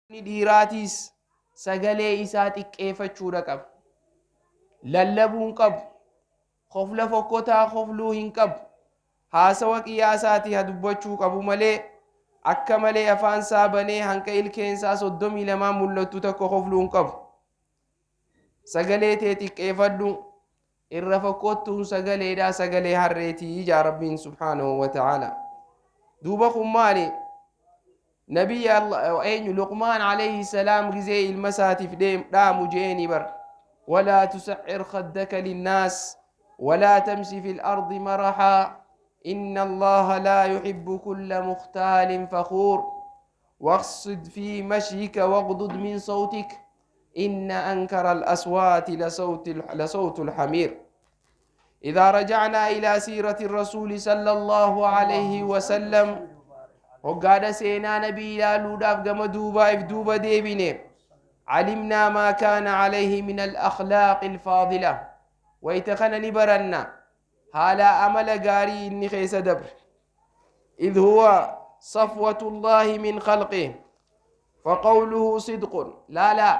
Namni dhiiraatiis sagalee isaa xiqqeeffachuudha qaba. Lallabuu hin qabu. Kofla fokkotaa kofluu hin qabu. Haasawa qiyaasaati ha dubbachuu qabu malee akka malee afaan isaa banee hanqa ilkeen isaa 32 mul'attu takka kofluu hin qabu. Sagalee tee xiqqeeffadhu. Irra fokkottuun sagaleedhaa sagalee harreetii jaa Rabbiin subhaanahu wa ta'ala. Duuba kun maali? Nabiyya Allah eenyu Luqmaan alayhi salaam gizee ilma isaatiif dhaamu je'eeni bar. Walaa tusaccir khaddaka linnaas walaa tamshi fil ardi marahaa inna Allaha laa yuhibbu kulla mukhtaalin fakhuur. Waqsid fi mashyika waqdud min sawtik inna ankara al-aswaati lasawtu al-hamiir. إذا رجعنا إلى سيرة الرسول صلى الله عليه وسلم هقاد سينا نبي لا لوداف قم دوبا إف دوبا ديبيني علمنا ما كان عليه من الأخلاق الفاضلة ويتخن نبرنا هالا أمل قاري إني خيس دبر إذ هو صفوة الله من خلقه فقوله صدق لا لا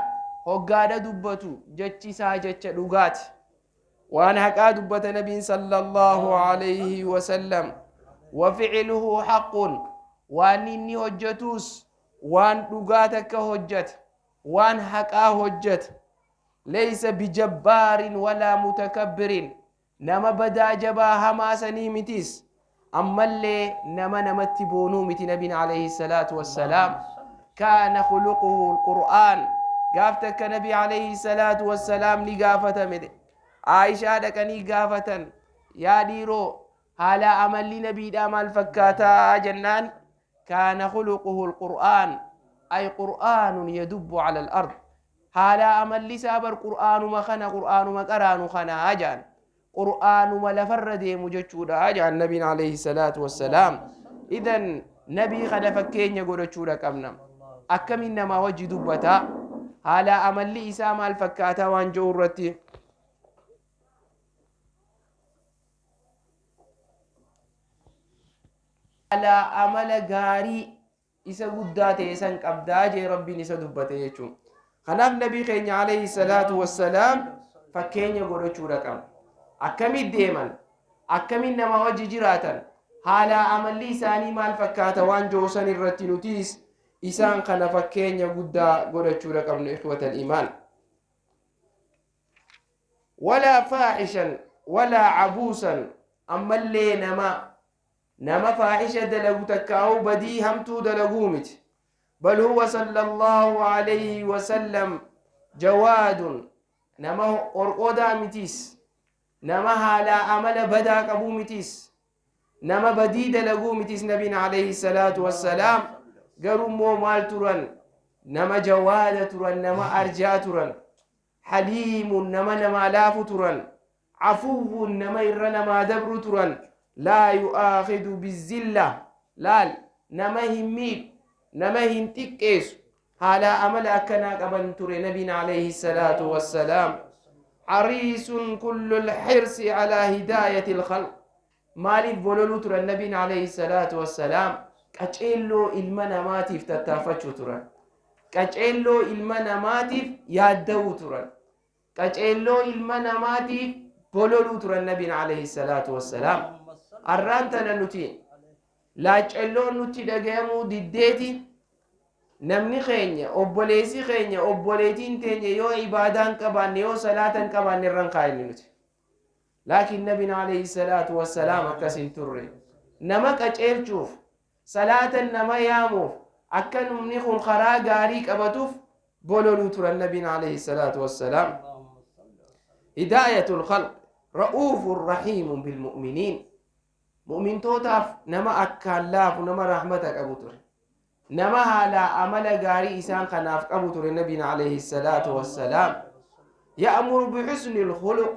هقاد دبتو جتش سا جتش لغات waan haqaa dubbata nabiin sallallahu alayhi wasallam. Waficluhu haqqun, waan inni hojjetus waan dhugaa takka hojjeta, waan haqaa hojjeta. Laysa bijabbaarin walaa mutakabbirin, nama badaa jabaa hamaa sanii mitis, ammallee nama namatti boonuu miti nabiin alayhi salaatu wassalaam. Kaana khuluquhu alqur'aan. Gaaf takka nabi alayhi salaatu wassalaam ni gaafatame. Aayishaa dhaqanii gaafatan, yaa dhiiroo, haala amalli nabiidhaa maal fakkaataa jennaan, kaana khuluquhu alqur'aan, ay qur'aanun yadubbu ala al-ard, haala amalli isaa bar qur'aanuma kana, qur'aanuma qaraanu kanaa jaan, qur'aanuma lafarra deemu jechuudha jaan nabiin alayhi salaatu wassalaam. Idan nabii kana fakkeenya godhachuudha qabna. Akkamiin namaa wajji dubbataa, haala amalli isaa maal fakkaataa waan jiru irratti. Haala amala gaarii isa guddaa ta'e san qabdaa jee Rabbiin isa dubbate jechuun. Kanaaf nabii keenya alayhi salaatu wassalaam fakkeenya godhachuudha qabna. Akkamitti deeman, akkamiin nama wajji jiraatan, haala amalli isaanii maal fakkaata waan jiru san irratti nutiis isaan kana fakkeenya guddaa godhachuudha qabnu, ikhwatal imaan. Walaa faahishan walaa cabuusan, ammallee nama faahisha dalagu takkaa'uu badii hamtuu dalaguu miti. Bal huwa sallallahu alayhi wasallam jawaadun, nama qorqodaa mitiis, nama haalaa amala badaa qabuu mitiis, nama badii dalaguu mitiis nabiin alayhi salaatu wassalaam. Garuu immoo maal turan? Nama jawaada turan, nama arjaa turan. Haliimun, nama namaa laafu turan. Afuwwun, nama irra namaa dabru turan. Laa yu'aakidu bizilla, laal, nama hin miidhu, nama hin xiqqeessu. Haalaa amala akkanaa qaban ture nabiin alayhi salaatu wassalaam. Hariisun kullu lxirsi alaa hidaayati lkhalq. Maaliif bololuu turan nabiin alayhi salaatu wassalaam? Qaceelloo ilma namaatiif tattaaffachuu turan, qaceelloo ilma namaatiif yaadda'uu turan, qaceelloo ilma namaatiif bololuu turan nabiin alayhi salaatu wassalaam. Arraan tana nuti laaccelloon nutti dhagayamuu diddeeti, namni keenya, obboleessi keenya, obboleetiin teenya yoo ibaadaan qabaanne, yoo salaatan qabaanne irran kaayinni nuti. Laakiin nabiin alayhi salaatu wassalaam akkas hin turre. Nama qaceelchuuf, salaatan nama yaamuuf, akka namni kun karaa gaarii qabatuuf bololuu turan nabiin alayhi salaatu wassalaam. Hidaayatul khalq, ra'uufun rahiimun bilmu'miniin. Mu'mintootaaf nama akkaan laafu, nama rahmata qabu ture. Nama haalaa amala gaarii isaan kanaaf qabu ture nabiin alayhi salaatu wassalaam. Ya'muru bihusni lkhuluq.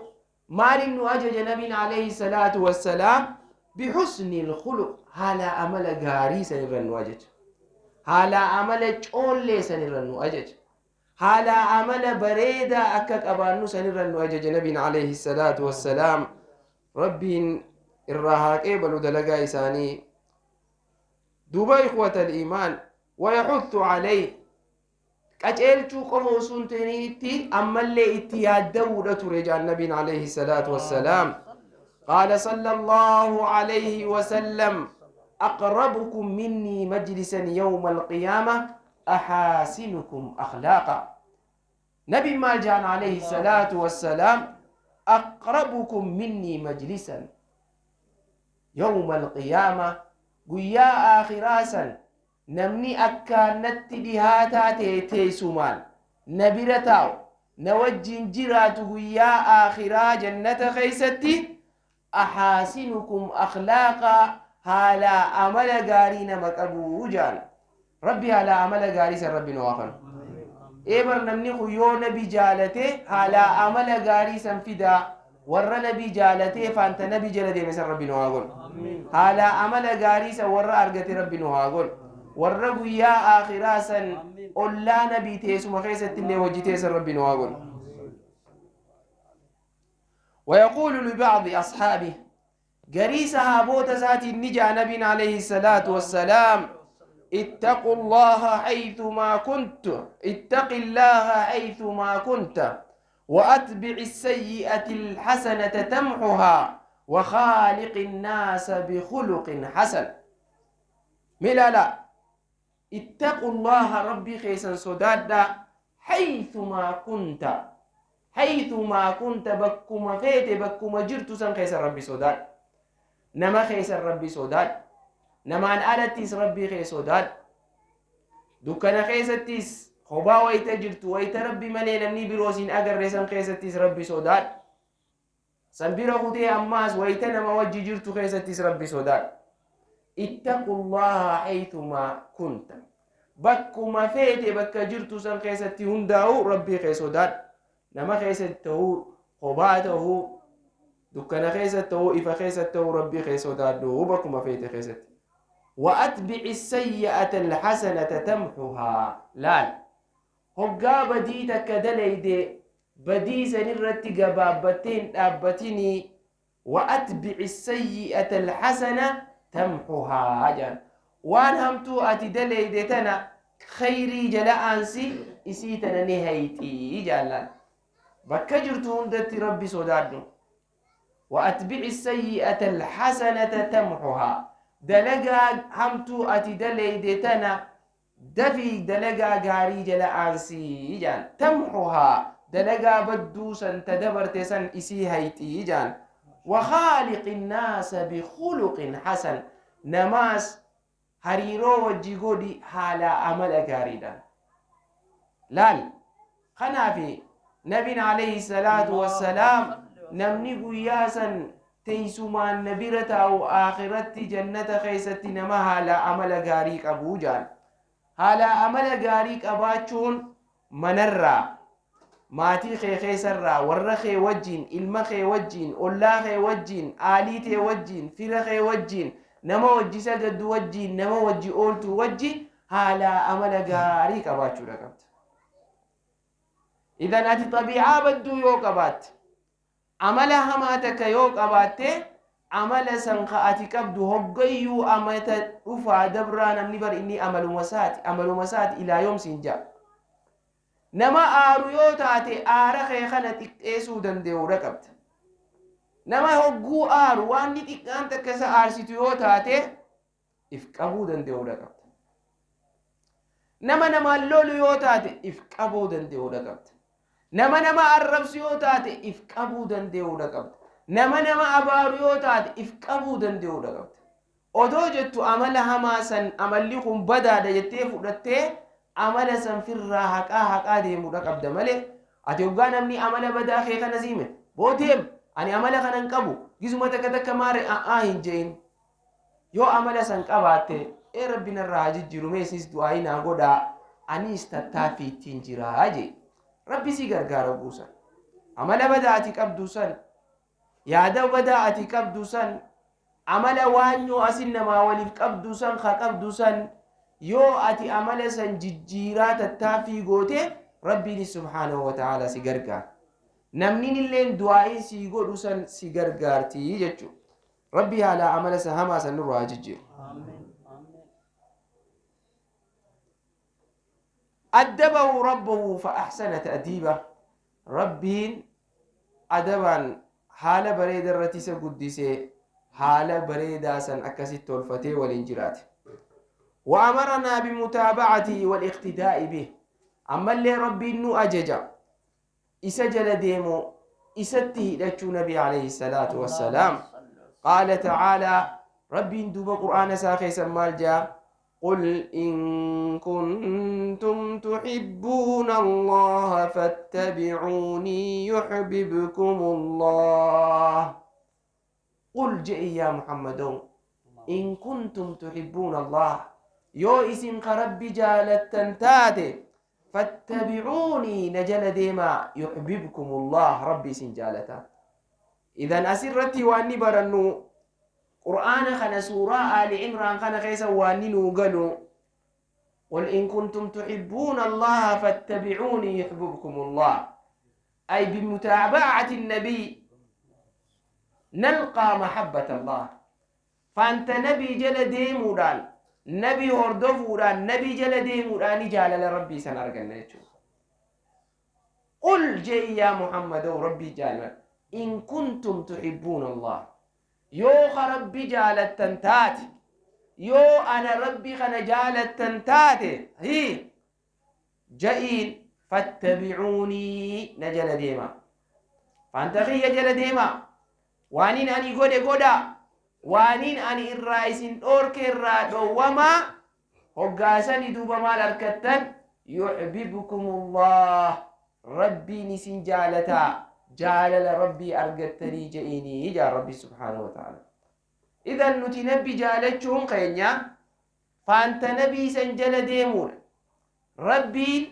Maaliin nu ajaja nabiin alayhi salaatu wassalaam? Bihusni lkhuluq, haala amala gaarii san irra nu ajaja. Haala amala coollee san irra nu ajaja. Haala amala bareedaa akka qabaannu san irra nu ajaja nabiin alayhi salaatu wassalaam. Rabbiin irraa haa qeebalu dalagaa isaanii. Duuba ikhwata iimaan, wayaxuthu alayhi. Qaceelchuu qofa osoo hin ta'initti ammallee itti yaadda'uudha ture jaan nabiin alayhi salaatu wassalaam. Qaala sallallahu alayhi wasallam aqrabukum minnii majlisan yawma alqiyaama ahaasinukum akhlaaqa. Nabiin maal jaan alayhi salaatu wassalaam? Aqrabukum minnii majlisan yawma alqiyaama, guyyaa aakhiraa san namni akkaan natti dhihaataa ta'e teessumaan na bira taa'u, na wajjin jiraatu guyyaa aakhiraa jannata keessatti, ahaasinukum akhlaaqaa, haalaa amala gaarii nama qabu jaan. Rabbi haalaa amala gaarii san Rabbi nu haa kanu. Ee bar, namni kun yoo nabi jaalate haalaa amala gaarii san fidaa. Warra nabi jaalatee faanta nabi jala deeme san Rabbi nu haa godhu. Haalaa amala gaarii san warra argate Rabbi nu haa godhu. Warra guyyaa aakhiraa san ollaa nabii teessuma keessatti illee hojii teessan Rabbi nu haa godhu. ويقول لبعض أصحابه، garii sahaabota isaatiin ni ja'a nabiin alayhi salaatu wassalaam: اتقوا الله حيثما كنت، اتق الله حيثما كنت وأتبع السيئة الحسنة تمحها وخالق الناس بخلق حسن. ملا اتقوا الله، ربي keessan sodaadhaa، حيثما كنت، حيثما كنت، bakkuma feete, bakkuma jirtu san keessan Rabbi sodaadhu. Nama keessan Rabbi sodaadhu, namaan alattis Rabbii kee sodaadhu. Dukkana keessattis, kophaa wayita jirtu, wayita Rabbi malee namni biroo siin agarre san keessattis Rabbi sodaadhu. San bira kutee ammaas wayita nama wajji jirtu keessattis Rabbi sodaadhu. اتقوا الله حيثما كنت، bakkuma feete, bakka jirtu san keessatti hundaa'u Rabbii kee sodaadhu. Nama keessatti ta'uu, kophaa ta'uu, dukkana keessatti ta'uu, ifa keessatti ta'uu, Rabbii kee sodaadhu bakkuma feete keessatti. وأتبع السيئة الحسنة تمحها. Laal, hoggaa badii takka dalayde badii sanirratti gabaabbattee hin dhaabbatinii. وأتبع السيئة الحسنة تمحها jaan. Waan hamtuu ati dalayde tana khayrii jala aansi, isii tana ni hayxii jaallaan. Bakka jirtu hundatti Rabbi sodaadhu. وأتبع السيئة الحسنة تمحها، dalagaa hamtuu ati dalayde tana dafii dalagaa gaarii jala aansii jaan. تمحها، dalagaa badduu san ta dabarte san isii hayxii jaan. وخالق الناس بخلق حسن، namaas hariiroo wajji godhi haala amala gaariidhaan. Laal, kanaafi nabiin alayhi salaatu wassalaam namni guyyaa san teessumaan na bira taa'u akhiratti jannata keessatti nama haala amala gaarii qabuu jaan. Haala amala gaarii qabaachuun manarraa, maatii kee keessarraa, warra kee wajjiin, ilma kee wajjiin, ollaa kee wajjiin, aalii tee wajjiin, fira kee wajjiin, nama wajji sagaddu wajjiin, nama wajji ooltu wajji haala amala gaarii qabaachuudha qabda. Idan ati xabiicaa badduu yoo qabaatte, amala hamaa takka yoo qabaatte, amala san ka ati qabdu hoggayyuu amata dhufaa dabraa namni bar inni amaluma isaati, amaluma isaati ilaa yoomsiin ja'a. Nama aaru yoo taate aara kee kana xiqqeessuu danda'uudha qabda. Nama hogguu aaru waan inni xiqqaan takka isa aarsitu yoo taate if qabuu danda'uudha qabda. Nama namaan lolu yoo taate if qabuu danda'uudha qabda. Nama nama arrabsu yoo taate if qabuu danda'uudha qabda. Nama nama abaaru yoo taate if qabuu danda'uudha qabda. Odoo jettu amala hamaa san amalli kun badaadha jettee fudhattee amala san firraa haqaa haqaa deemuudha qabda malee ati hoggaa namni amala badaa kee kana siime boodeem ani amala kana hin qabu, gizuma takka takka maare a'aa hin je'in. Yoo amala san qabaatte, ee Rabbi narraa haa jijjiiru, mee isinis du'aayii naa godhaa, anis tattaaffii ittiin jiraa jee. Rabbi si gargaara guusan. Amala badaa ati qabdu san, yaada badaa ati qabdu san, amala waanyoo asin namaa waliif qabdu san ka qabdu san yoo ati amala san jijjiiraa tattaaffii goote, Rabbiin subhaanahu wa ta'ala si gargaara. Namni illeen du'aa'iin sii godhu san si gargaarti jechuudha. Rabbi haala amala san hamaa san nurraa haa jijjiiru. Ameen. Ameen. Addabahu rabbuhu fa ahsana ta'diiba. Rabbiin adabaan haala bareeda irratti isa guddise, haala bareedaa san akkasitti tolfatee waliin jiraate. Wa amaranaa bimutaaba'atihi wal iqtidaa'i bih. Ammallee Rabbiin nu ajaja isa jala deemu, isatti hidhachuu Nabi alayhi salaatu wassalaam. Qaala ta'aalaa, Rabbiin duuba Qur'aana isaa keessa maal jaa? قل إن كنتم تحبون الله فاتبعوني يحببكم الله. قل جئ يا محمد إن كنتم تحبون الله، yoo isin ka Rabbi jaalattan taate، فاتبعوني na jala deemaa، يحببكم الله Rabbi isin jaalata. إذن asirratti waan ni barannu, Qur'aana kana suuraa Aali Imraan kana keessa waan ni nuu galu, قل إن كنتم تحبون الله فاتبعوني يحببكم الله، أي بمتابعة النبي نلقى محبة الله. Faanta Nabii jala deemuudhaan, Nabii hordofuudhaan, Nabii jala deemuudhaan jaalala Rabbii san arganna jechuudha. قل je'i yaa Muhammadoo, Rabbii jaalala، إن كنتم تحبون الله، yoo ka Rabbi jaalattan taate, yoo ana Rabbi kana jaalattan taate, hi ja'iin، فاتبعوني na jala deema, faanta kiyya jala deema, waaniin ani godhe godha, waaniin ani irraa isin dhoorke irraa dhoowwamaa. Hoggaasani duuba maal argattan? يحببكم الله Rabbiin isin jaalataa, jaalala Rabbii argattanii je'inii jaa Rabbi سبحانه وتعالى. إذن nuti Nabi jaalachuun keenya faanta Nabii san jala deemuudha. Rabbiin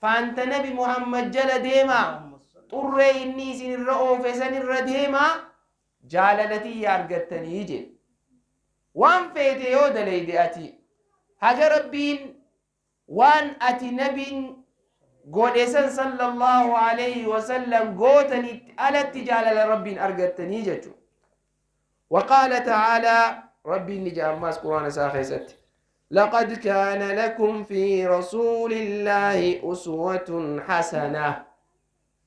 faanta Nabi Muhammad jala deemaa, xurree inni isin irra oofe san irra deemaa, jaalalatii argattanii jedhe. Waan feete yoo daleyde, ati haga Rabbiin waan ati Nabiin godhe san صلى الله عليه وسلم gootanitti alatti jaalala Rabbiin argattanii jechuudha. وقال تعالى، Rabbiin ni jedha ammaas Quraana isaa keessatti: لقد كان لكم في رسول الله أسوة حسنة.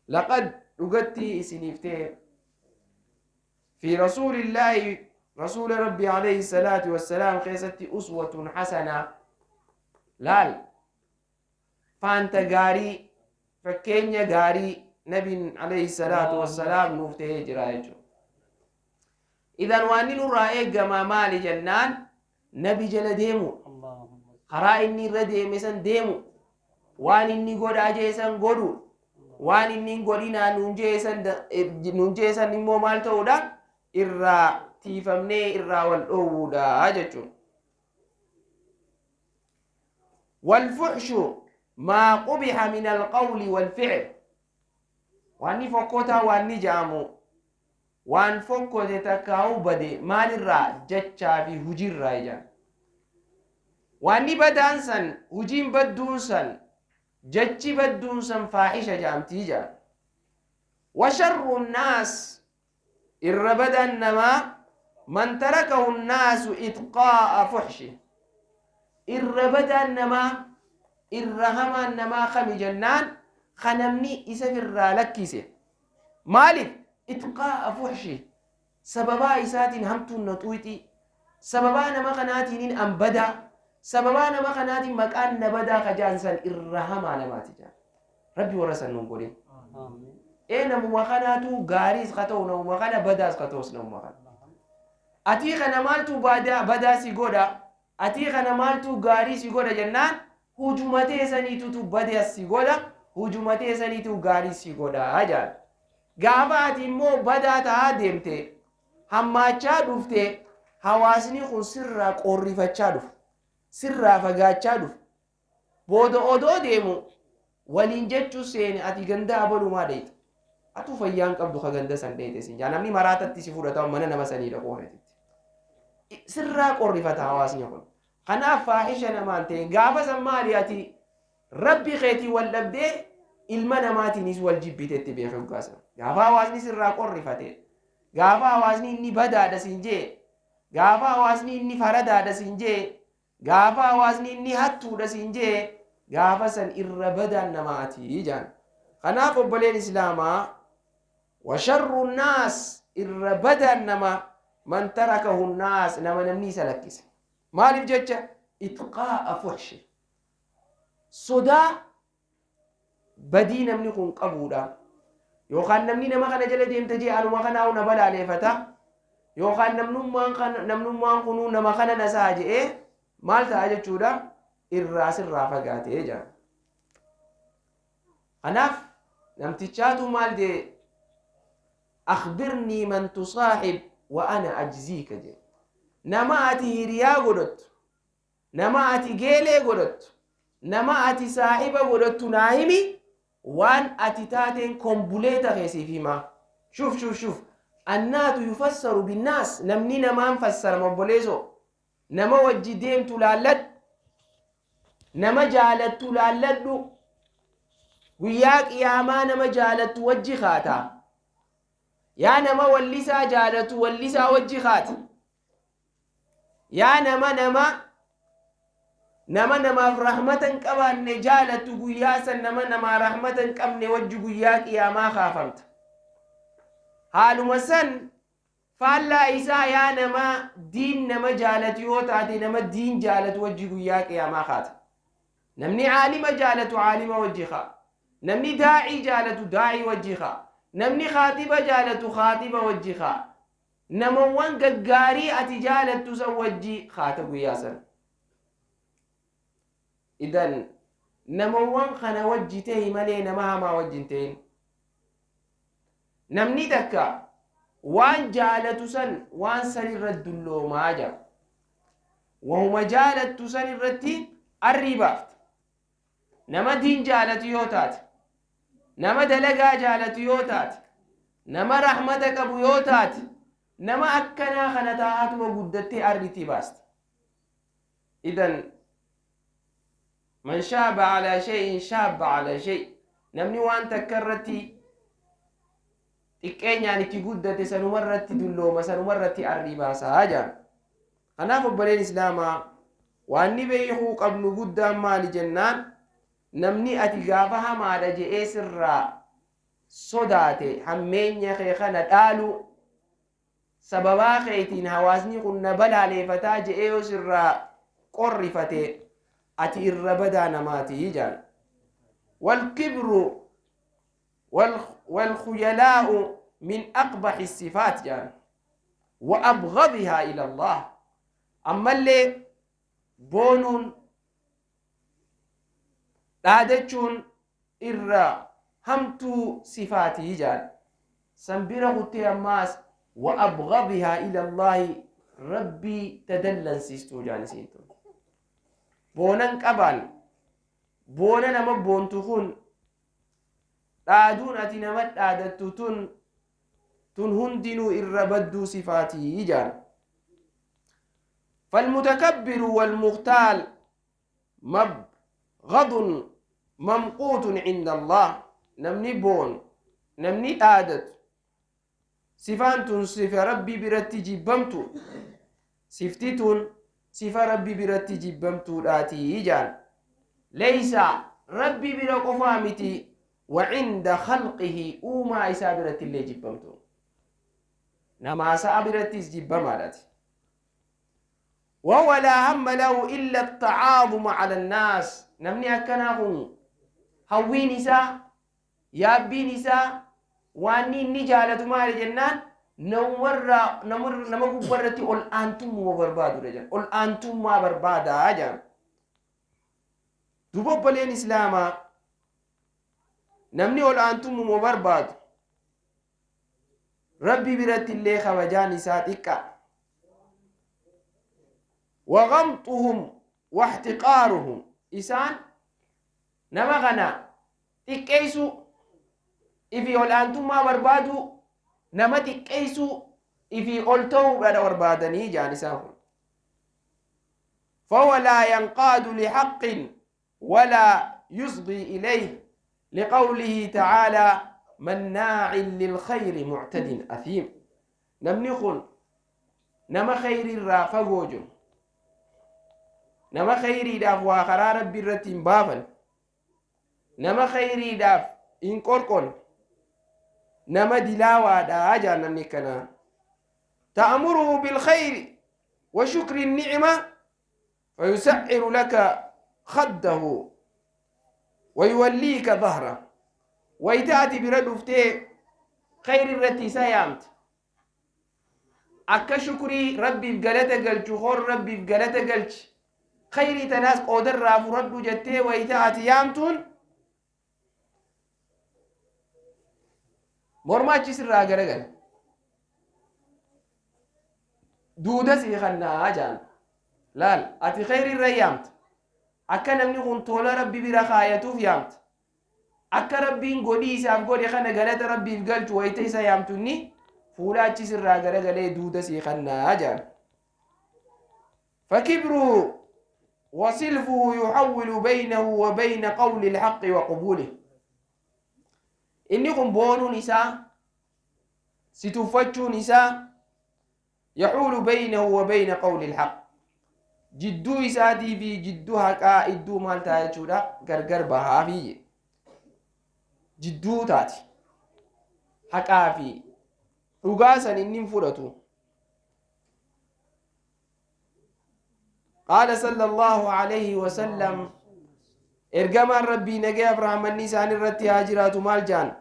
لقد dhugatti isiniif ta'e، في رسول الله رسول ربي عليه الصلاة والسلام keessatti، أسوة حسنة laal faanta gaarii, fakkeenya gaarii Nabiin عليه الصلاة والسلام nuuf ta'ee jira jechuudha. إذن waan nurraa eeggamaa maali jennaan, Nabi jala deemu, karaa inni irra deeme san deemu, waan inni godhaa jee san godhu, waan inni hin godhinaa nuun jee san immoo maal ta'uudha? Irraa tiifamnee irraa wal dhoowwuudha jechuudha. والفحش ما قبح من القول والفعل. Wanni fokkotaa waan ni jaamu waan fokkote takkaa'uu bade maalirraa? Jechaa fi hujiirraa ijaan. Wanni badaan san, hujiin badduun san, jechi badduun san faaxisha jaamtii jaan. وشر الناس irra badan namaa، من تركه الناس اتقاء فحشه. Irra badaan namaa, irra hamaan namaa kami jennaan, ka namni isa firraa lakkise. Maaliif? اتقاء فحشه, sababaa isaatiin hamtuun na xuuxi, sababaa nama kanaatiin an badaa, sababaa nama kanaatiin maqaan na badaa ka jaan san irra hamaa namaati jaan. Rabbi warra san nun godhin. Ee, namuma kanaatu gaariis ka ta'u namuma kana, badaas ka ta'us namuma kana. Atii kana maaltu badaa si godha, atii kana maaltu gaarii si godha jennaan, hujumatee saniitutu badaas si godha, hujumatee saniitu gaarii si godha jaan. Gaafa ati immoo badaa ta'aa deemte, hammaachaa dhufte, hawaasni kun sirraa qorrifachaa dhufu, sirraa fagaachaa dhufu. Booda odoo deemu waliin jechuu seene, ati ganda abalumaa dheeyxa, atu fayyaan qabdu ka ganda san dheeyte sin jaa. Namni maraatatti si fudhata, mana nama sanii dhaquu feetitti sirraa qorrifata hawaasni kun. Kanaaf faahisha namaan ta'e gaafa san maali? Ati Rabbi keetii wal dhabdee ilma namaatiinis wal jibbiteetti beeku gaasan. Gaafa hawaasni sirraa qorrifate, gaafa hawaasni inni badaadha sin jee, gaafa hawaasni inni faradaadha sin jee, gaafa hawaasni inni hattuudha sin jee. Gaafa san irra badaan namaa ati jaan. Kanaaf obboleen Islaamaa, wa sharru naas, irra badaan namaa, man tarakahu naas, nama namni isa lakkise. Maaliif jecha? Itqaa'a fuhshi, sodaa badii namni kun qabuudha. Yookaan namni nama kana jala deemta jee anuma kanaa'u na balaaleefata, yookaan namnummaan kunuu nama kana nasaa je'ee maal ta'a jechuudha, irraa sirraa fagaatee jaa. Kanaaf namtichaatu maal jee? Akhbirnii man tusaaxib wa ana ajziika jee. Nama ati hiriyaa godhattu, nama ati geelee godhattu, nama ati saahiba godhattu naa himi, waan ati taateen kombuleeta kee siif himaa. Shuf, shuf, shuf, annaatu yufassaru binnaas, namni namaan fassarama. Obboleesoo, nama wajji deemtu laalladhu, nama jaalattu laalladhu. Guyyaa qiyaamaa nama jaalattu wajji kaata. Yaa nama wallisaa jaalatu, wallisaa wajji kaata. Yaa nama nama namaaf rahmata hin qabaanne jaalattu, guyyaa san nama namaa rahmata hin qabne wajji guyyaa qiyaamaa kaafamta. Haaluma san faallaa isaa, yaa nama diin nama jaalatu yoo taate, nama diin jaalatu wajji guyyaa qiyaamaa kaata. Namni caalima jaalatu caalima wajji kaa, namni daa'ii jaalatu daa'ii wajji kaa, namni kaaxiba jaalatu kaaxiba wajji kaa. Namawwan gaggaarii ati jaalattu san wajji kaata guyyaa san. Idan namawwan kana wajji tahi malee nama hamaa wajji hin ta'in. Namni takka waan jaalatu san waan san irra dulloomaa jira. Wahuma jaalattu san irratti arrii baafta. Nama diin jaalatu yoo taate, nama dalagaa jaalatu yoo taate, nama rahmata qabu yoo taate, nama akkanaa kana taa'atuma guddattee arriitii baasta. Idan man shaaba calaa shay'in shaabba calaa shay. Namni waan takka irratti xiqqeenyaan itti guddate sanuma irratti dullooma, sanuma irratti arrii baasaa jaan. Kanaaf obboleen Islaamaa, waan ni beekuu qabnu guddaan maali jennaan, namni ati gaafa hamaadha je'ee sirraa sodaate hammeenya kee kana dhaalu, sababaa keetiin hawaasni kun na balaaleeffataa je'ee yoo sirraa qorrifate, ati irra badaa namaati jaan. Walkibru walkhuyalaa'u min aqbaxi sifaat jaan wa abghadihaa ila Allah. Ammallee boonuun, dhaadachuun irra hamtuu sifaatii jaan. San bira kuttee ammaas wa abghadihaa ila Allaahi, Rabbii tadallansiistuu jaan. Isiin tun boonan qabaan, boona nama boontu kun, dhaaduun ati nama dhaadattu tun hundinuu irra badduu sifaatii jaan. فالمتكبر والمختال مبغض ممقوت عند الله. Namni boon, namni dhaadatu, sifaan tun sifa Rabbii biratti jibbamtu. Sifti tun sifa Rabbi biratti jibbamtuudhaatii jaan. Leeysa Rabbi bira qofaa miti, وعند خلقه, uumaa isaa biratti illee jibbamtu, namaa sa'a birattis jibbamaadhaati. وهو لا هم له إلا التعاظم على الناس. Namni akkanaa kun hawwiin isaa, yaabbiin isaa, waan inni jaalatu maali jennaan, namarraa nama gubbarratti ol aantummaa barbaadudha jedhan, ol aantummaa barbaadaa jedhan. Duba obboleen Islaamaa, namni ol aantummaa barbaadu Rabbi biratti illee kabajaan isaa xiqqa. وغمطهم واحتقارهم, isaan nama kana xiqqeessuu, ifii ol aantummaa barbaadu, nama xiqqeessuu, ifii ol ta'uudha barbaadanii jaan isaan kun. فهو لا ينقاد لحق ولا يصغي إليه، لقوله تعالى: مناع للخير معتد أثيم. Namni kun nama khayriirraa fagoo jiru, nama khayriidhaaf waa karaa Rabbi irratti hin baafan. Nama khayriidhaaf hin qorqonne, nama dilaawaadha jaan namni akkanaa. Ta'muruhu bilkhayri wa shukri ni'ma fayusa'ciru laka khaddahu wa yuwalliika dhahra. Wayta ati bira dhuftee khayri irratti isa yaamte, akka shukrii Rabbiif galata galchu, hor Rabbiif galata galchi, khayrii tanaas qoodarraa fudhadhu jettee wayta ati yaamtuun, morma achi sirraa garagala, duuda sii kannaa jaan. Laal, ati khayrii irra yaamta, akka namni kun tola Rabbi bira kaayatuuf yaamta, akka Rabbiin godhii isaaf godhe kana galata Rabbiif galchu. Wayta isa yaamtu inni fuula achi sirraa garagalee duuda sii kannaa jaan. فكبره وصلفه يحول بينه وبين قول الحق وقبوله. Inni kun boonuun isaa, si tuffachuun isaa, يحول بينه وبين قول الحق, jidduu isaatii fi jidduu haqaa idduu maal ta'a jechuudha? Gargar bahaafi jidduu taati. Haqaa fi dhugaa san inni hin fudhatu. قال صلى الله عليه وسلم, ergamaan Rabbii nagayaaf rahmanni isaan irratti haa jiraatu maal jaan?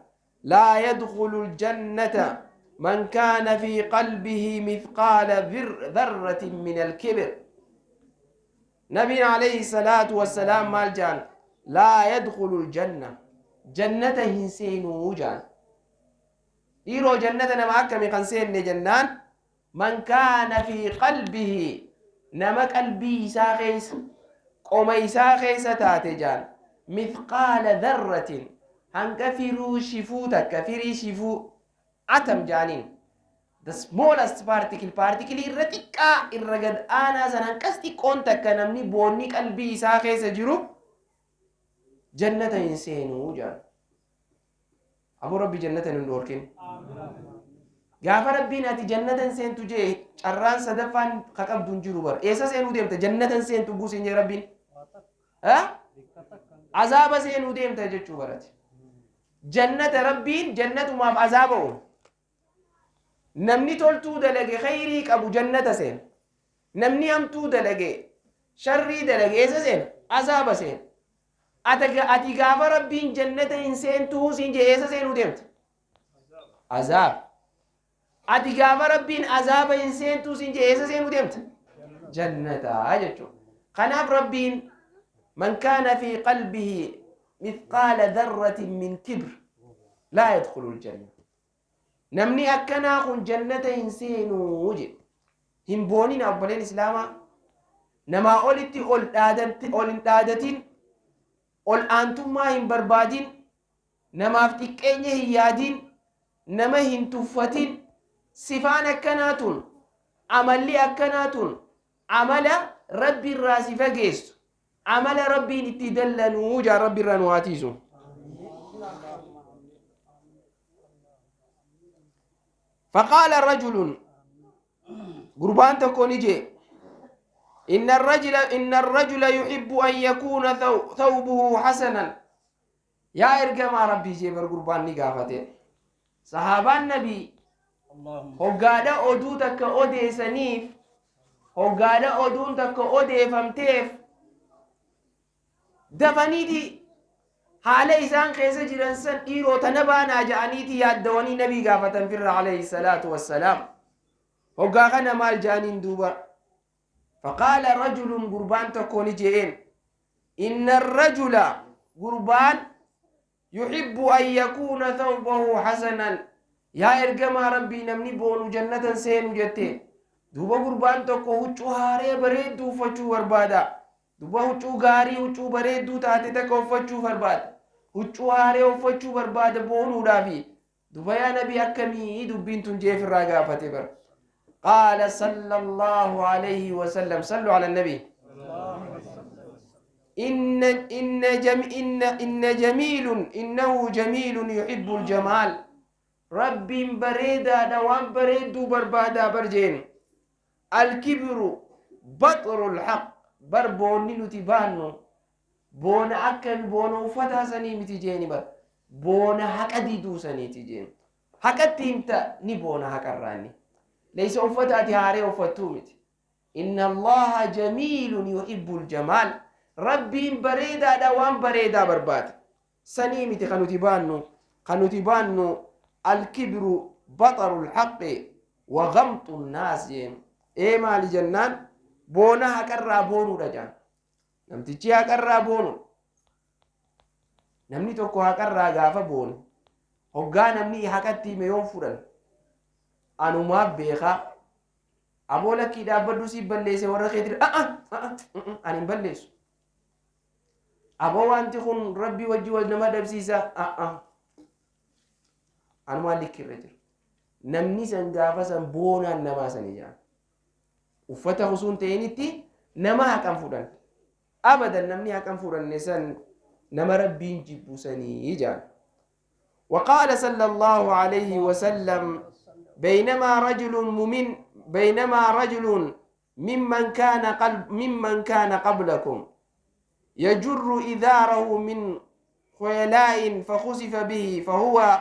لا يدخل الجنة من كان في قلبه مثقال ذرة من الكبر. نبي عليه الصلاة والسلام maal jaan? لا يدخل الجنة, jannata hin seenuu jaan. Dhiiroo, jannata nama akkami kan seenne jennaan, من كان في قلبه, nama qalbii isaa keessa, qoma isaa keessa taate jaan, مثقال ذرة, hanga firuu shifuu takka, firii shifuu, atom jaaniin, the smallest particle, particle irra xiqqaa, irra gad aanaa san, hanqas xiqqoon takka namni boonni qalbii isaa keessa jiru jannata hin seenuu jaan. Aboo, Rabbi jannata hin dhoorkin. Gaafa Rabbiin ati jannata hin seentu jee, carraan sadaffaan ka qabdu hin jiru bar. Eessa seenuu deemta? Jannata hin seentu guusin jee Rabbiin, azaaba seenuu deemta jechuu barate. Jannata Rabbiin jannatumaaf azaaba uume. Namni toltuu dalage, khayrii qabu jannata seena. Namni hamtuu dalage, sharrii dalage eessa seena? Azaaba seena. Ati gaafa Rabbiin jannata hin seentuu siin jee, eessa seenuu deemta? Azaaba. Ati gaafa Rabbiin azaaba hin seentuu siin jee, eessa seenuu deemta? Jannata jechuudha. Kanaaf Rabbiin من كان في قلبه مثقال ذرة من كبر لا يدخل الجنة. Namni akkanaa kun jannata hin seenuu jedhe. Hin boonin, obboleen islaamaa. Namaa olitti ol ol hin dhaadatin, ol aantummaa hin barbaadin, namaaf xiqqeenya hin yaadin, nama hin tuffatin. Sifaan akkanaa tun, amalli akkanaa tun, amala Rabbi irraa si fageessu, amala Rabbiin itti dallanuu jaan. Rabbi irraa nu haa tiisu. فقال رجل, gurbaan tokko ni jee, إن الرجل يحب أن يكون ثوبه حسنا yaa ergamaa Rabbii jee. Bar gurbaan ni gaafate. Sahaabaan nabii hoggaadha oduu takka odeessaniif, hoggaadha oduun takka odeeffamteef, dafaniiti haala isaan keessa jiran san dhiiroo tana baanaa ja'aniiti yaaddawanii nabii gaafatan firra عليه الصلاة والسلام. Hoggaa kana maal ja'aniin duuba? فقال رجل, gurbaan tokko ni je'een, إن الرجل, gurbaan, يحب أن يكون ثوبه حسنا. Yaa ergamaa Rabbii, namni boonu jannatan seenu jette. Duuba gurbaan tokko huccuu haaree bareedduu uffachuu barbaada. Duuba huccuu gaarii, huccuu bareedduu taate takka uffachuu barbaada, huccuu haaree uffachuu barbaada boonuudhaafi. Duuba yaa nabii, akkamii dubbiin tun jeef irraa gaafate bar. قال صلى الله عليه وسلم, صلوا على النبي, إن جميل إنه جميل يحب الجمال. Rabbiin bareedaadha, waan bareedduu barbaadaa barjeen. الكبر بطر الحق. Barboonni nuti baannu Boona akkami? Boona uffataa sanii miti jeeni bar. Boona haqa diduu saniiti jeen. Haqatti himta, ni boona haqarraa inni. Leeysa uffata ati haaree uffattuu miti. Inna Allaha jamiilun yuhibbul jamaal. Rabbiin bareedaadha, waan bareedaa barbaada. Sanii miti kan nuti baannu. Kan nuti baannu alkibru baxarul haqqi wa gamxu naas jeen. Ee, maali jennaan, boona haqarraa boonuudha jaan. Namtichi haqarraa boonu. Namni tokko haqarraa gaafa boone, hoggaa namni haqatti hime yoon fudhan, anumaaf beekaa, aboo lakkii dhaabbadhu, siif balleesse, warra keetii, a'a a'a, ani hin balleessu. Aboo, wanti kun Rabbii wajji wal nama dhabsiisa, a'a, anumaan likkirra jira. Namni san gaafa san boonaan namaa sani jaan. Uffata husuun ta'initti nama haqan fudhan. Abadan, namni haqan fudhanne san nama Rabbiin jibbu sanii jaan. وقال صلى الله عليه وسلم: بينما رجل ممن كان قبلكم يجر إزاره من خيلاء فخسف به فهو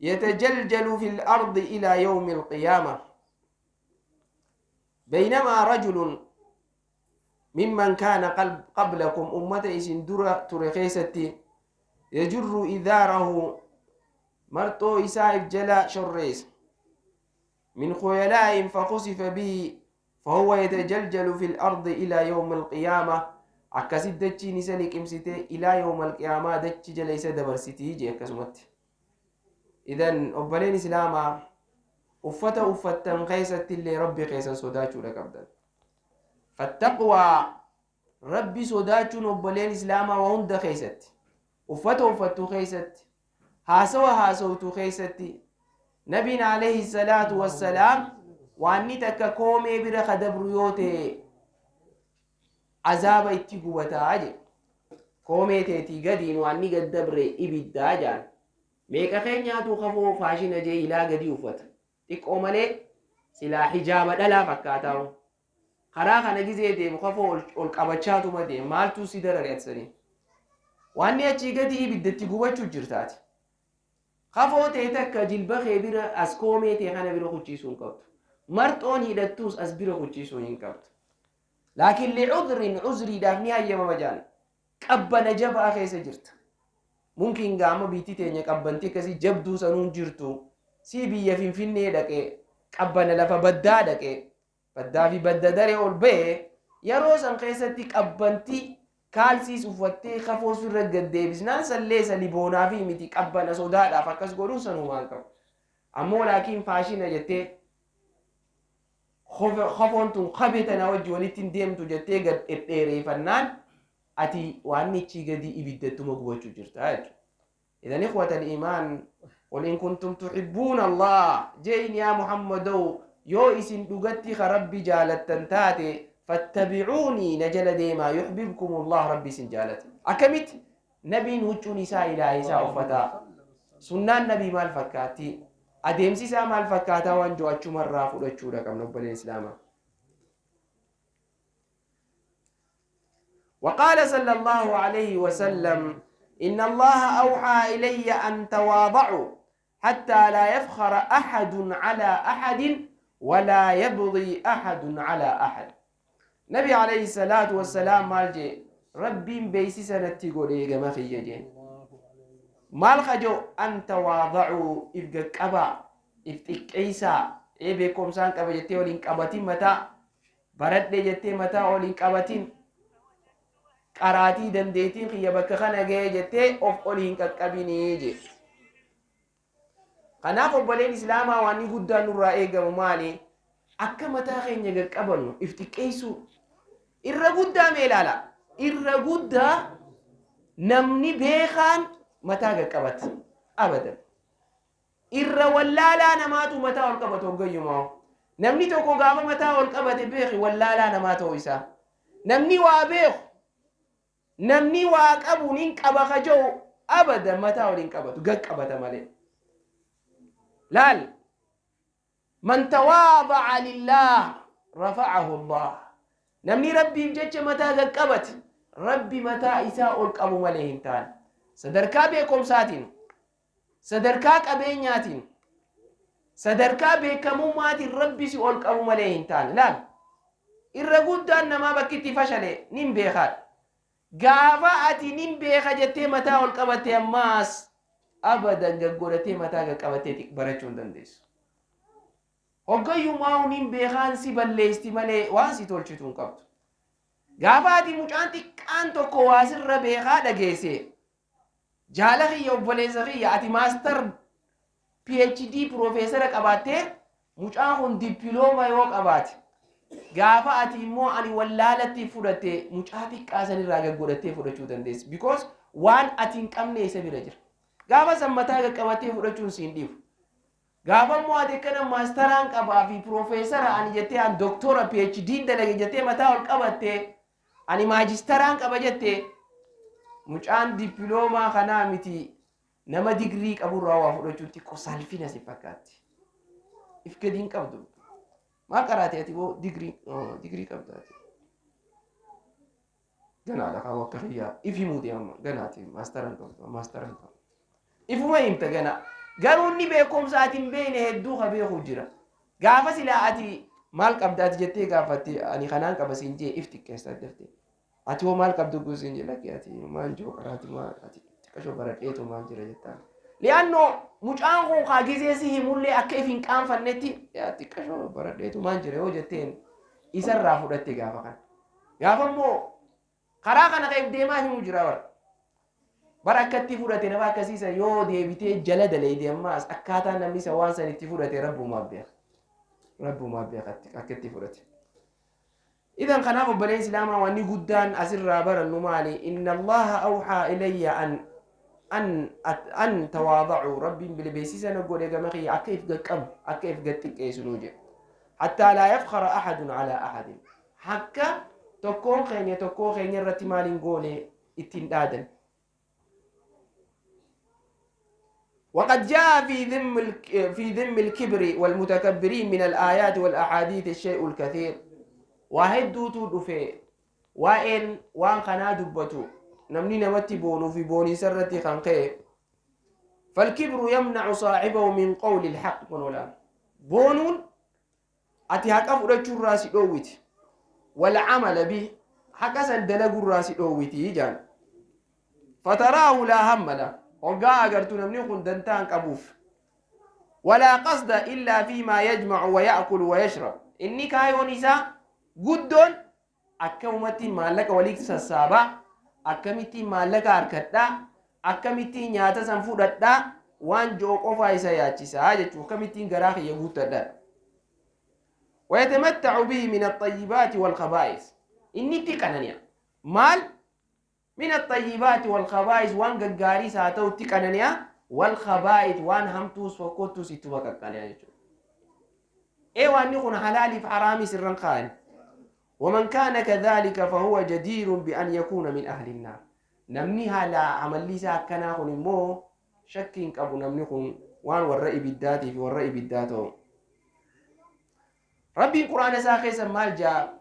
يتجلجل في الأرض إلى يوم القيامة. بينما رجل ممن كان قبلكم، ummata isin dura ture keessatti، يجر إزاره، marxoo isaa if jala shorrees، من خيلاء فخسف به فهو يتجلجل في الأرض إلى يوم القيامة. Akkasit dachiin isa liqimsite إلى يوم القيامة dachi jala isa dabarsitii jee. Akkasumatti idan, obboleen islaamaa, uffata uffattan keessatti illee Rabbi keessan sodaachuudha qabdan. فالتقوى، Rabbi sodaachuun, obboleen islaamaa, waa hunda keessatti, uffata uffattu keessatti, haasawa haasawtu keessatti. Nabiin عليه الصلاة والسلام waanni takka koomee bira kadabru yoo ta'e azaaba itti gubataa jedhe. Koomee teetii gadiin waanni gad dabre ibiddaa jaan. Meeqa keenyaatu kafoo faashina jee ilaa gadii uffata? Xiqqoo malee silaa hijaaba dhalaa fakkaataa. Karaa kana gizee deemu kafoo ol qabachaatuma deema. Maaltu si darare atsanii? Waanni achii gadii ibiddatti gubachuu jirtaati. Kafoo ta'e takka jilba kee bira, as koomee ta'e kana bira kuchiisuu hin qabdu. Marxoon hidhattuus as bira kuchiisuu hin qabdu. لكن لعذر، uzriidhaaf ni hayyamama jaan. Qabbana jabaa keessa jirta. Mumkin gaama biitti teenya qabbanti akkasii jabduu sanuun jirtu. Si biyya Finfinnee dhaqee, qabbana lafa baddaa dhaqee, baddaa fi badda daree ol ba'ee, yeroo san keessatti qabbanti kaalsiis uffattee kafoo sirra gad deebisnaan sallee sali boonaa fi miti, qabbana sodaadhaaf akkas godhuun sanumaan qabu. Ammoo laakiin faashina jettee, kafoon tun qabee tana wajji walitti hin deemtu jettee gad dhedheereeffannaan, ati waan ichii gadi ibiddattuma gubachuu jirta jechuudha. إذن إخوة الإيمان، قل إن كنتم تحبون الله جين يا محمد، yoo isin dhugatti ka Rabbi jaalattan taate، فاتبعوني، na jala deemaa، يحببكم الله، Rabbi isin jaalata. Akkamitti nabiin huccuun isaa ilaa isaa uffataa? Sunnaan nabii maal fakkaatti? Adeemsi isaa maal fakkaataa? Waan jo'achumarraa fudhachuudha qabna, obboleen islaamaa. وقال صلى الله عليه وسلم: إن الله أوحى إلي أن تواضعوا حتى لا يفخر أحد على أحد ولا يبغي أحد على أحد. نبي عليه الصلاة والسلام maal jee? Rabbiin beeksisa natti godhee gama kiyya jeen. Maal kajoo? أن تواضعوا، if qaqqabaa, if xiqqeessaa. Ee, beekumsaan qaba jettee waliin qabatin, mataa baradhe jettee mataa waliin qabatin, qaraatii dandeettiin kiyya bakka kana ga'e jettee of ol hin qaqqabinii je. Kanaaf obboleen islaamaa, waan inni guddaan nurraa eegamu maali? Akka mataa keenya qaqqabannu, if xiqqeessuu. Irra guddaa mee ilaala. Irra guddaa namni beekaan mataa qaqqabata. Abadan. Irra wallaalaa namaatu mataa ol qabatu hoggayyumaa. Namni tokko gaafa mataa ol qabate, beeki wallaalaa namaa ta'uu isaa. Namni waa beeku, namni waa qabu, nin qaba kaja'u, abadan mataa ol hin qabatu, gaqqabata malee. Laal, من تواضع لله رفعه الله. Namni Rabbiif jecha mataa gaqqabate, Rabbi mataa isaa ol qabu malee hin taane. Sadarkaa beekomsaatiin, sadarkaa qabeenyaatiin, sadarkaa beekamummaatiin Rabbi si ol qabu malee hin taane. Laal, irra guddaan namaa bakki itti fashale nin beekaadha. Gaafa ati nin beeka jettee mataa ol qabatte ammaas abadan gad godhattee mataa gad qabattee barachuu hin dandeessu. Hoggayyumaa'u nin beekaan si balleessti malee waan si tolchitu hin qabdu. Gaafa ati mucaan xiqqaan tokko waa sirra beekaa dhageesse, jaala kiyya, obboleessa kiyya, ati master, PhD, piroofeesara qabaattee mucaan kun dippiloomaa yoo qabaate, gaafa ati immoo ani wallaalatti fudhatte, mucaa xiqqaa sanirraa gad godhattee fudhachuu dandeessi. Because waan ati hin qabne isa bira jira. Gaafa san mataa qaqqabattee fudhachuun siin dhiifu. Gaafa immoo ati akkana maasteraan qabaa fi piroofeesara ani jettee, an doktora, PhD dalage jettee mataa ol qabattee, ani maajisteraan qaba jettee, mucaan dippiloomaa kanaa miti, nama digrii qaburraa waa fudhachuun xiqqoo salphina si fakkaatti. If gadi hin qabdu. Maal qaraate ati boo? Digrii qabda ati. Ganaadha kaa akka kiyyaa if himuu deemama ganaati, maasteraan qabdu, maasteraan qabdu. Ifuma himta ganaa. Garuu inni beekumsa ati hin beekne hedduu ka beeku jira. Gaafa silaa ati maal qabda ati jettee gaafatte, ani kanaan qaba siin jee, if xiqqeessa daftee. Ati hoo maal qabdu guu siin jee, lakki ati maan jiru qaraati maa ati xiqqashoo baradheetu maal jira jettaan. Li'aannoo mucaan kun kaa gizee si himullee akka if hin qaanfannetti xiqqashoo baradheetu maan jira yoo jetteen isarraa fudhatte gaafa kana. Gaafa immoo karaa kana ka'eef deemaa himu jira bara. Bara akkatti fudhate nama akkasiisa yoo deebitee jala daleeyde ammaas akkaataa namni isa waan san itti fudhate rabbumaaf beeka. Rabbumaaf beeka akka itti fudhate. Idan kanaaf obboleen Islaamaa, wanni guddaan asirraa barannu maali? Inna Allaha awxaa ilayya an tawaadacuu, Rabbiin beeksisa na godhe gama kiyya akka if gaqqabu, akka if gad xiqqeessu nuu jedhe. Hattaa laa yafkhara ahadun alaa ahadin. Hakka tokkoon keenya tokkoo keenya irratti maal hin goone, ittiin dhaadan. وقد جاء في ذم الكبر والمتكبرين من الآيات والأحاديث الشيء الكثير. وهدوتو دفه وإن وان قنا دبتو نمني نمتي بونو في بوني سرتي خنقه. فالكبر يمنع صاحبه من قول الحق ولا بونون أتي حقا فرچو راسي دويت والعمل به، حقا سن راسي دويتي جان. فتراه لا هم له، hoggaa agartu namni kun dantaan qabuuf، ولا قصد إلا فيما يجمع ويأكل ويشرب. Inni kaayoon isaa guddoon akkamumatti maallaqa walitti sassaabaa, akkamittiin maallaqa harkadhaa, akkamittiin nyaata san fudhadhaa waan ji'o qofaa isa yaachisaa jechuu, akkamittiin garaa kiyya guuttadhaa. ويتمتع به من الطيبات والخبائث. Inni itti qanani'a maal؟ من الطيبات والخبائث، waan gaggaarii haa ta'u itti qanani'a، والخبائث، waan hamtuus fokkottuus ittuma qaqqani'a jechuudha. Ee waanni kun halaaliif haraamii sirran kaa'an. ومن كان كذلك فهو جدير بأن يكون من أهل النار. Namni haala amalli isaa akkanaa kun immoo shakkiin qabu, namni kun waan warra ibiddaatii fi warra ibiddaa ta'u. Rabbiin Quraana isaa keessa maal jaa?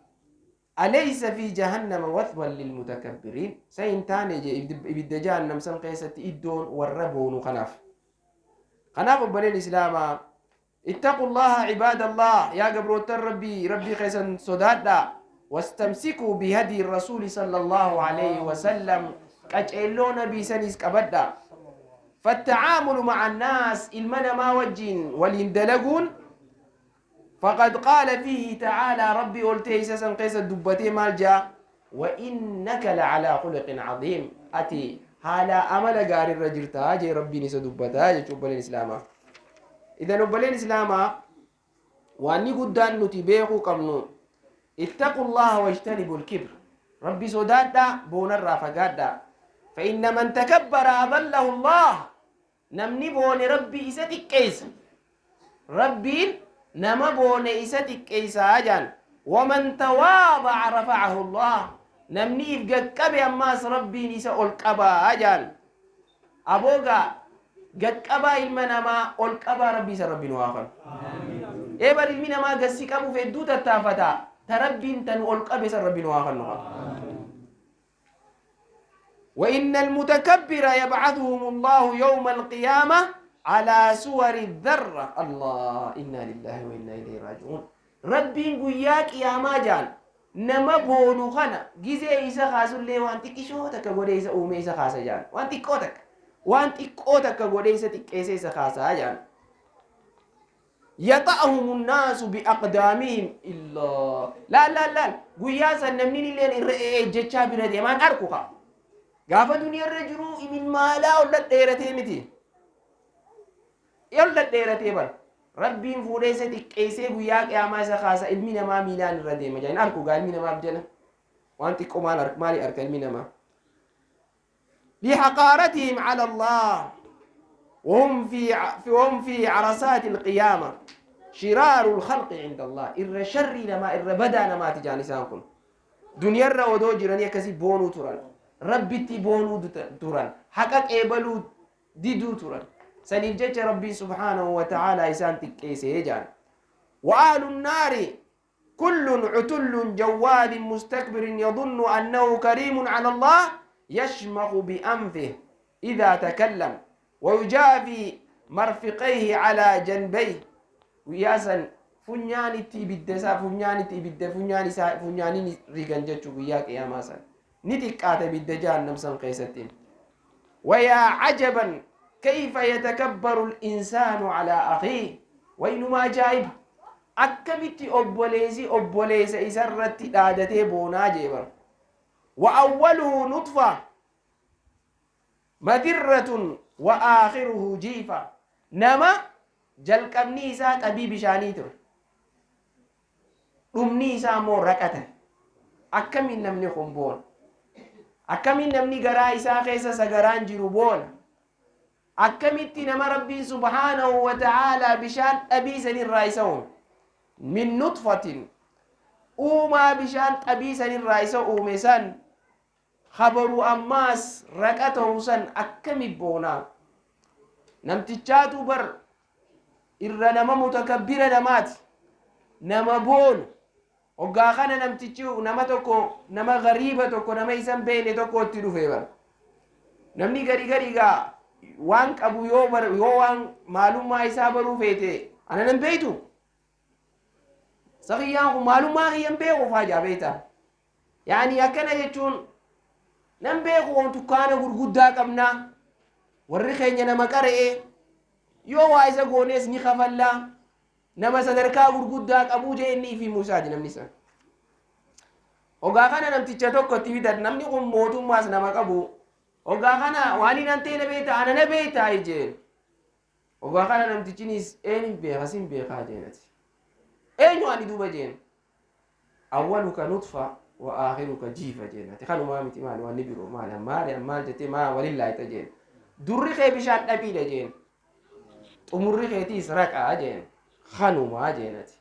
أليس في جهنم مثوى للمتكبرين. Sayin taane je ibidda jahannam san keessatti iddoon warra boonu kanaaf. Kanaaf obboleen Islaamaa، اتقوا الله عباد الله، yaa gabroottan Rabbii, Rabbii keessan sodaadha. واستمسكوا بهدي الرسول صلى الله عليه وسلم، qaceelloo nabii sanis qabadha. فالتعامل مع الناس، ilma namaa wajjin waliin dalaguun، فقد قال فيه تعالى، ربي قلت سن قيس دبتي مال جاء؟ وإنك لعلى خلق عظيم. Ati haala amala gaarii irra jirtaa jee Rabbiin isa dubbataa jechuu obboleen Islaamaa. Idan obboleen Islaamaa, waanni guddaan nuti beekuu qabnu، اتقوا الله واجتنبوا الكبر. Rabbi sodaadhaa, boonarraa fagaadhaa. فإن من تكبر أذله الله. Namni boone Rabbi isa xiqqeessa. Rabbiin nama boone isa xiqqeessaa jaan. ومن تواضع رفعه الله. Namni if gaqqabe ammaas Rabbiin isa ol qabaa jaan. Aboogaa gaqqabaa ilma namaa ol qabaa Rabbi isa Rabbi nu haa kanu. Eebar ilmi namaa gassi qabuuf hedduu tattaafataa, ta Rabbiin tan ol qabe san Rabbi nu haa kanu. وإن المتكبر يبعثهم الله يوم القيامة على صور الذرة. الله، إنا لله وإنا إليه راجعون. Rabbiin guyyaa qiyaamaa jaan nama boonu kana gizee isa kaasullee waan xiqqishoo takka godhee isa uumee isa kaasa jaan. Waan xiqqoo takka, waan xiqqoo takka godhee isa xiqqeessee isa kaasaa jaan. يطأهم الناس بأقدامهم إلا لا لا لا. Guyyaa san namni illeen irra ejjechaa bira deemaan arku kaa. Gaafa duniyaa irra jiru imin maalaa ol dhadheeratee miti, ol dhadheeratee bara. Rabbiin fuudhee isa xiqqeessee guyyaa qiyaamaa isa kaasa. Ilmi namaa miilaan irra deema jaan arku gaa. Ilmi namaaf jala waan xiqqoo maal maali arka ilmi namaa? لحقارتهم على الله وهم في عرصات القيامة شرار الخلق عند الله. إر شر نما إر بدا نما تجاني سانكم دنيا الر odoo jiranii akkasii boonuu turan, Rabbitti boonuu turan, haqa qeebaluu diduu turan. Saniif jecha Rabbiin سبحانه وتعالى isaan xiqqeessee jaan. وأهل النار كل عتل جواد مستكبر يظن أنه كريم على الله، يشمخ بأنفه إذا تكلم ويجافي مرفقيه على جنبيه. Guyyaa funyaanitti ibidda isaa, funyaanitti ibidda, funyaan isaa funyaaniin rigan jechuu. Guyyaa qiyaamaa san ni xiqqaata ibidda jahannam san keessatti. ويا عجبا كيف يتكبر الإنسان على أخيه. وينما ajaa'ib, akkamitti obboleessi obboleessa isarratti dhaadatee boonaa jeebar. وأوله نطفة مذرة وآخره جيفة. Nama jalqabni isaa xabii bishaanii ture, dhumni isaa immoo raqata, akkamiin namni kun boona? Akkamiin namni garaa isaa keessa sagaraan jiru boona? Akkamitti nama Rabbiin سبحانه وتعالى bishaan dhabii sanirraa isa uume, من نطفة, uumaa bishaan xabii sanirraa isa uume san, habaru ammaas raqa ta'u san akkami boonaa? Namtichaatu bar irra nama mutakabbira namaati, nama boonu. Hoggaa kana namtichi nama tokko, nama gariiba tokko, nama isan beekne tokko itti dhufe bar. Namni gari gari gaa waan qabu yoo bar, yoo waan maalummaa isaa baruu feete, ana nan beeytu, sakiyyaan kun maalummaa kiyyan beeku faa jaa beeyta. Yaani akkana jechuun nan beeku, waan tukkaana gurguddaa qabnaa, warri keenya nama qara'e, yoo waa isa goonees ni kafallaa, nama sadarkaa gurguddaa qabuu jee inni ifi musaati namni san. Hoggaa kana namticha tokko itti fidan. Namni kun mootummaas nama qabu. Hoggaa kana waan hin ta'e na beekta, ana na beektaa jeen. Hoggaa kana namtichinis eenyu beeka, sin beekaa jeenati. Eenyu ani duuba jeen. أولك نطفة وآخرك جيفة jeenati. Kanumaa miti, maali wanni biroo? Maali maali maal jettee maa walillaa jeen. Durri kee bishaan dhabiidha jeen, xumurri keetiis raqaa jeen, kanumaa jeenati.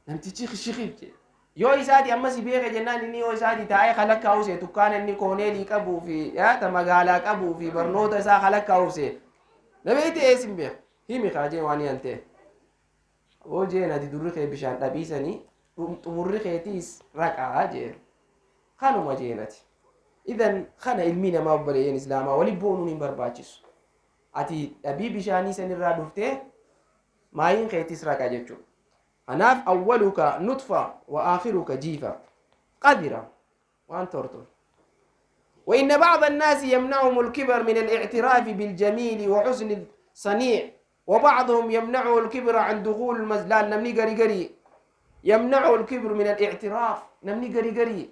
Namtichi shikiif jeen. Yoo isaati amma si beeke jennaan, inni yoo isaati taa'ee kalakkaa'use, tukkaan inni kooneelii qabuu fi ta magaalaa qabuu fi barnoota isaa kalakkaa'use, na beekte, eessin beeka, himi kaa jeen. Waan yan ta'e oo jeen, ati durri kee bishaan dhabiisanii, xumurri keetiis raqaa jeen, kanuma jeenati. Idan kana ilmi namaa, obboleeyyan islaamaa, wali boonuun hin barbaachisu. Ati dhabii bishaanii sanirraa dhuftee, maayiin keetis raqa jechuudha. Kanaaf أولك نطفة وآخرك جيفة قذرة waan tortor. وإن بعض الناس يمنعهم الكبر من الاعتراف بالجميل وحسن الصنيع، وبعضهم يمنعه الكبر عن دخول المسجد. لا, namni gari gari يمنعه الكبر من الاعتراف. Namni gari gari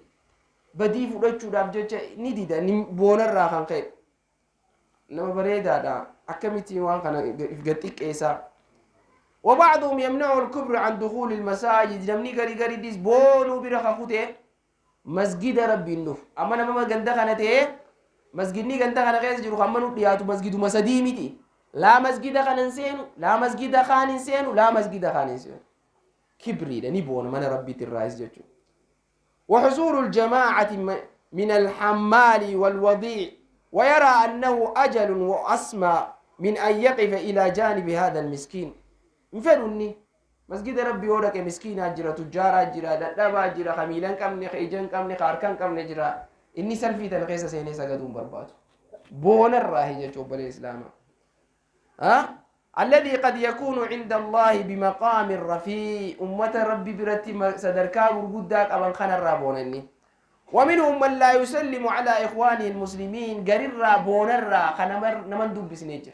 badii fudhachuudhaaf jecha ni dida, ni boonarraa kan ka'e. Nama bareedaadha, akkamitti waan kana if gad xiqqeessaa? وبعضهم يمنعه الكبر عن دخول المساجد. Namni gari gari dis boonuu bira kakute masgida Rabbiin dhufu. Amma nama ganda kana ta'ee, masgidni ganda kana keessa jiru hamma nu dhiyaatu masgiduma sadii miti. Laa masgida kana hin seenu, laa masgida kaan hin seenu, laa masgida kaan hin seenu. Kibriidha, ni boona mana Rabbiitti irraayis jechuudha. وحصول الجماعة من الحمال والوضيع، ويرى أنه أجل وأسمى من أن يقف إلى جانب هذا المسكين. Nfedhunni masgida Rabbi yoo dhaqe, miskiinaa jira, tujjaaraa jira, dadhabaa jira, ka miila hin qabne, ka ija hin qabne, ka harka hin qabne jira. Inni salfii tana keessa seenee sagaduu hin barbaadu. Boonarraa jechuun obbolee islaamaa. الذي قد يكون عند الله بمقام رفيع، أمة ربي برتي صدركا غرغدا قبن خان الرابونني. ومنهم من لا يسلم على إخوانه المسلمين، غرر بونرا خنمر نمن دبس نيجر.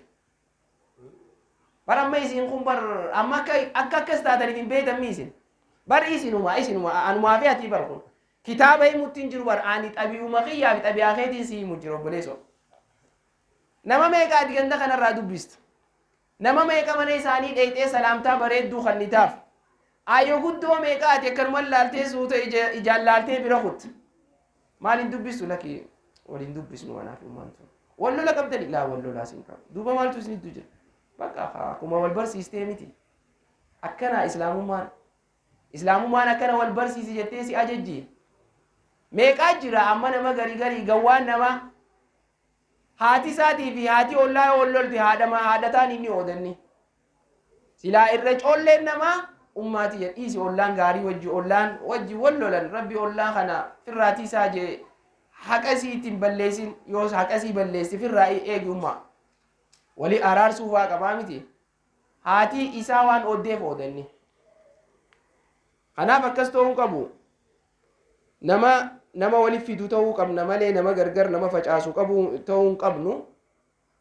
بر أما يسين خم بر أما كي أكا كستاتني في بيت أميسين بر إيسينما إيسينما أنا ما فيها تبركون كتابة متنجر بر أني تبي أمخي تبي أخيتي سي مجرب بليسو. نما ميكا ديغندا خنا رادو بيست. Nama meeqa mana isaanii dheeyxee salaamtaa bareedduu kannitaaf. Ayyoo guddoo meeqa ati akkanuma laaltee suuta ijaan laaltee bira kutte. Maal hin dubbistu? Lakki, waliin dubbisnu anaaf ummaan tun. Wal lola qabdani? Laa, wal lolaa sin qabu. Duuba maaltu isinittu jira? Bakka akkuma wal barsiistee miti. Akkana islaamummaan. Islaamummaan akkana wal barsiisi jettee si ajajji. Meeqaa jira amma nama garii garii gawwaan nama haati isaatii fi haati ollaa wal lolte, haadha haadhataan inni oodanni. Silaa irra coolleen namaa ummaati jedhiisi. Ollaan gaarii wajji ollaan wajji wal lolan, rabbi ollaa kana firraatii isaa jee haqa isii ittiin balleessin. Yoo haqa isii balleessi, firraa eegi. Ummaa wali araarsuu faa qabaa miti. Haati isaa waan ooddeef oodanni. Kanaaf akkas ta'uu qabu. Nama waliif fidu ta'uu qabna malee nama gargar nama facaasu qabu ta'uu hin qabnu.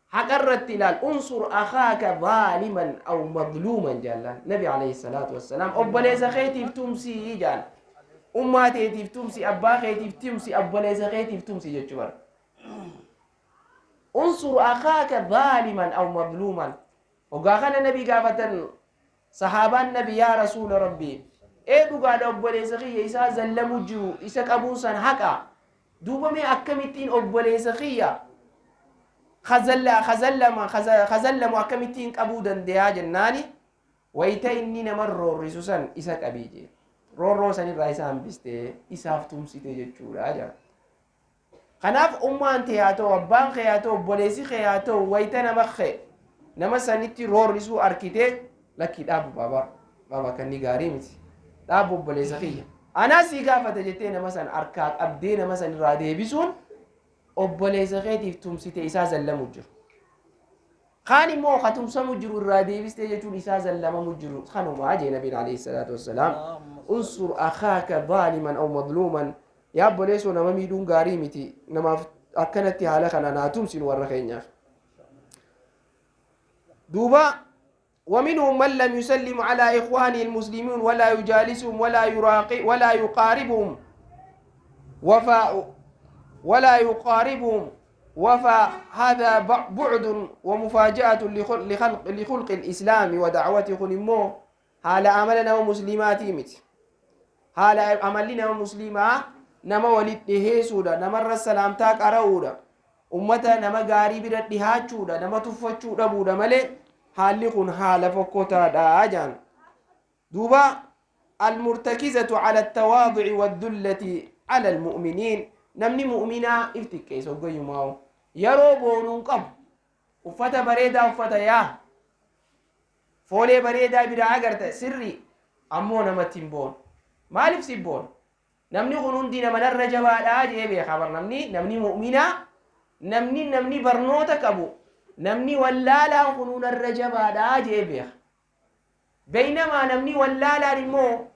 Haqa irratti ilaal. انصر أخاك ظالما أو مظلوما jaallaan nabi عليه الصلاة والسلام. Obboleessa keetiif tumsii jaal. Ummaa teetiif tumsi, abbaa keetiif tumsi, obboleessa keetiif tumsi jechuu bara. انصر أخاك ظالما أو مظلوما. Ogaa kana nabi gaafatan sahaabaan nabi: "Yaa rasuula rabbii, ee dhugaadha, obboleessa kiyya isaa zallamu jiru isa qabuun san haqa. Duuba mee akkamittiin obboleessa kiyya kazallamu akkamittiin qabuu dandayaa?" jennaani, wayita inni nama roorrisu san isa qabii jee. Roorroo sanirraa isa hambistee isaaf tumsite jechuudha jaa. Kanaaf ummaan tee haa ta'u, abbaan kee haa ta'u, obboleessi kee haa ta'u, wayita nama kee nama sanitti roorrisuu arkitee, "Lakkii, dhaabu baabaa, baabaa kanni gaarii miti, dhaabu obboleessa kiyya, anaa sii gaafata," jettee nama san harkaa qabdee nama san irraa deebisuun obboleessa keetiif tumsite. Isaa zallamu jiru kaan immoo ka tumsamu jiru irraa deebistee jechuun isaa zallamamu jiru kanumaa jee nabiin عليه الصلاة والسلام. انصر أخاك ظالما أو مظلوما. Yaa obboleessoo, nama miidhuun gaarii miti. Namaaf akkanatti haala kana naa tumsinu warra keenyaaf. Duuba ومنهم من لم يسلم على إخوانه المسلمين ولا يجالسهم ولا يراقي ولا يقاربهم وفا ولا يقاربهم، وفهذا بعد ومفاجأة لخلق الإسلام ودعوته. خنمو haala amala nama muslimaatii miti. Haala amalli nama muslimaa nama walit dhiheessuudha, namarra salaamtaa qara'uudha, ummata nama gaarii bira dhihaachuudha, nama tuffachuu dhabuudha malee haalli kun haala fokkotaadha jaan. Duuba المرتكزة على التواضع والذلة على المؤمنين. Namni mu'minaa if xiqqeessa hoggayyumaa yeroo boonuun qabu. Uffata bareedaa uffata, yaa foolee bareedaa biraa agarta sirri, ammoo namatti hin boonu. Maaliif si boonu? Namni kun hundi nama narra jabaadhaa jee beeka bar. Namni mu'minaa, namni barnoota qabu, namni wallaalaan kunuu narra jabaadhaa jee beeka. Beeynamaa namni wallaalaan immoo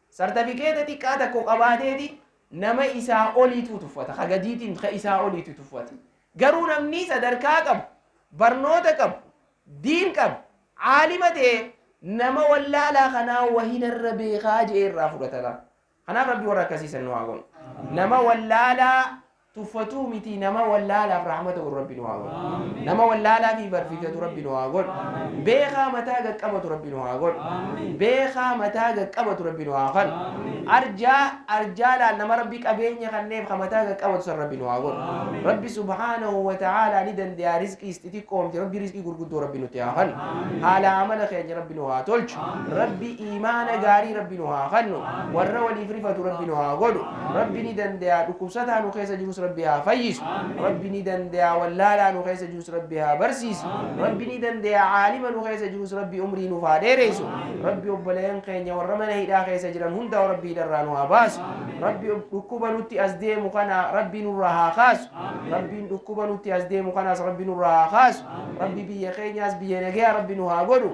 sartifikeeta xiqqaa tokko qabaateeti nama isaa oliitu tuffata, ka gadiitiin ka isaa oliitu tuffata. Garuu namni sadarkaa qabu, barnoota qabu, diin qabu, caalima ta'e nama wallaalaa kanaa wahinarra beekaa jee irraa fudhata. Kanaaf rabbi warra akkasiisan nu haa godhu. Nama wallaalaa tuffatuu miti, nama wallaalaaf rahmata godhu rabbi nu haa godhu. Nama wallaalaa fi barsiifatu rabbi nu haa godhu. Beekaa mataa gaqqabatu rabbi nu haa godhu. Beekaa mataa gaqqabatu rabbi nu haa godhu. Arjaa arjaalaan nama rabbi qabeenya kanneef ka mataa gaqqabatu san rabbi nu haa godhu. Rabbi سبحانه وتعالى ni danda'a. Rizqii xixiqqoomti, rabbi rizqii gurguddoo rabbi nuti haa kennu. Haala amala keenya rabbi nu haa tolchu. Rabbi iimaana gaarii rabbi nu haa kennu. Warra waliif rifatu rabbi nu haa godhu. Rabbi ni danda'a. Dhukkubsataa nu keessa jirus Rabbi haa fayyisu. Rabbi ni danda'a, wallaalaa nu keessa jirus Rabbi haa barsiisu. Rabbi ni danda'a, caalima nu keessa jirus Rabbi umrii nuuf haa dheereysu. Rabbi obboleeyyan keenya warra mana hidhaa keessa jiran hundaa Rabbi hidharraa nu haa baasu. Rabbi dhukkuba nutti as deemu kana Rabbi nurraa haa kaasu. Rabbiin dhukkuba nutti as deemu kanaas Rabbi nurraa haa kaasu. Rabbi biyya keenyaas biyya nagayaa Rabbi nu haa godhu.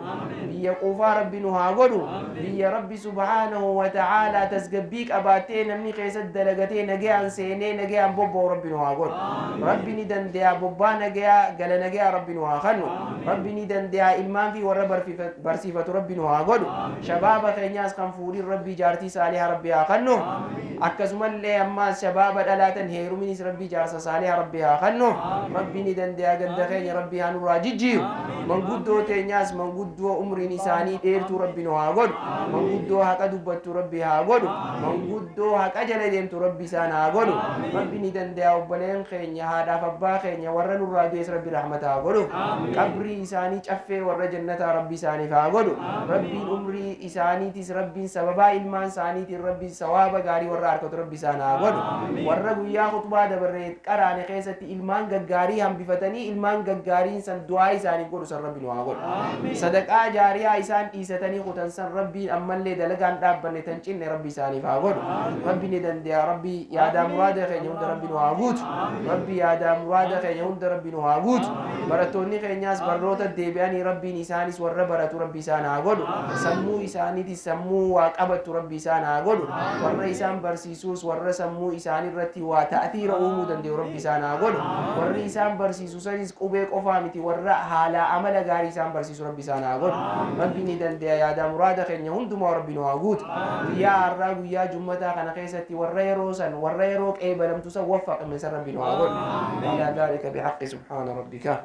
Biyya quufaa Rabbi nu haa godhu. Biyya Rabbi subhaanahu wa ta'aalaa tasgabbii qabaattee namni keessatti dalagatee nagayaan seenee nagayaan bobba'u Rabbi nu haa godhu. Rabbi ni danda'a, bobbaa nagayaa gala nagayaa Rabbi nu haa kennu. Rabbi ni danda'a, ilmaan fi warra barsiifatu Rabbi nu haa godhu. Shabaaba keenyaas kan fuudhin Rabbi jaartii saaliha Rabbi haa kennu. Akkasumallee ammaas shabaaba dhalaatan heeruminis Rabbi jaarsa saaliha Rabbi haa kennu. Rabbi ni danda'a, ganda keenya Rabbi haa nurraa jijjiiru. Manguddoo teenyaas manguddoo umriin isaanii dheertuu Rabbi nu haa godhu. Manguddoo haqa dubbattu Rabbi haa godhu. Manguddoo haqa jala deemtu Rabbi isaan haa godhu. Rabbi ni danda'a, obboleen keenya haadhaaf abbaa keenya warra nurraa du'es Rabbi rahmata haa godhu. Qabrii isaanii caffee warra jannataa Rabbi isaaniif haa godhu. Rabbiin umrii isaaniitis Rabbiin sababaa ilmaan isaaniitiin Rabbiin sawaaba gaarii warra harkatu Rabbi isaan haa godhu. Warra guyyaa khutbaa dabarree qaraane keessatti ilmaan gaggaarii hambifatanii ilmaan gaggaariin san du'aa isaaniif godhu san Rabbi nu haa godhu. Sadaqaa jaariyaa isaan dhiisatanii kutan san Rabbiin ammallee dalagaan dhaabbanne tan cinne Rabbi isaaniif haa godhu. Rabbi ni danda'a. Rabbi yaadaa muraada keenya hunda Rabbi nu haa guutu. Rabbi yaadaa muraada keenya hunda Rabbi nu haa guutu. Barattoonni keenyaas barnoota deebi'anii Rabbiin isaanis warra baratu Rabbi isaan haa godhu. Sammuu isaaniitis sammuu waa qabattu Rabbi isaan haa godhu. Warra isaan barsiisuus warra sammuu isaanii irratti waa ta'athiira uumuu danda'u Rabbi isaan haa godhu. Warri isaan barsiisu sanis qubee qofaa miti, warra haalaa amala gaarii isaan barsiisu Rabbi isaan haa godhu. Rabbi ni danda'a, yaadaa muraada keenya hundumaa Rabbi nu haa guutu. Guyyaa har'aa guyyaa jummataa kana keessatti warra yeroo san warra yeroo qeebalamtu san waffaqame san Rabbi nu haa godhu. Ilaa dhaalika bihaqqi subhaana rabbika.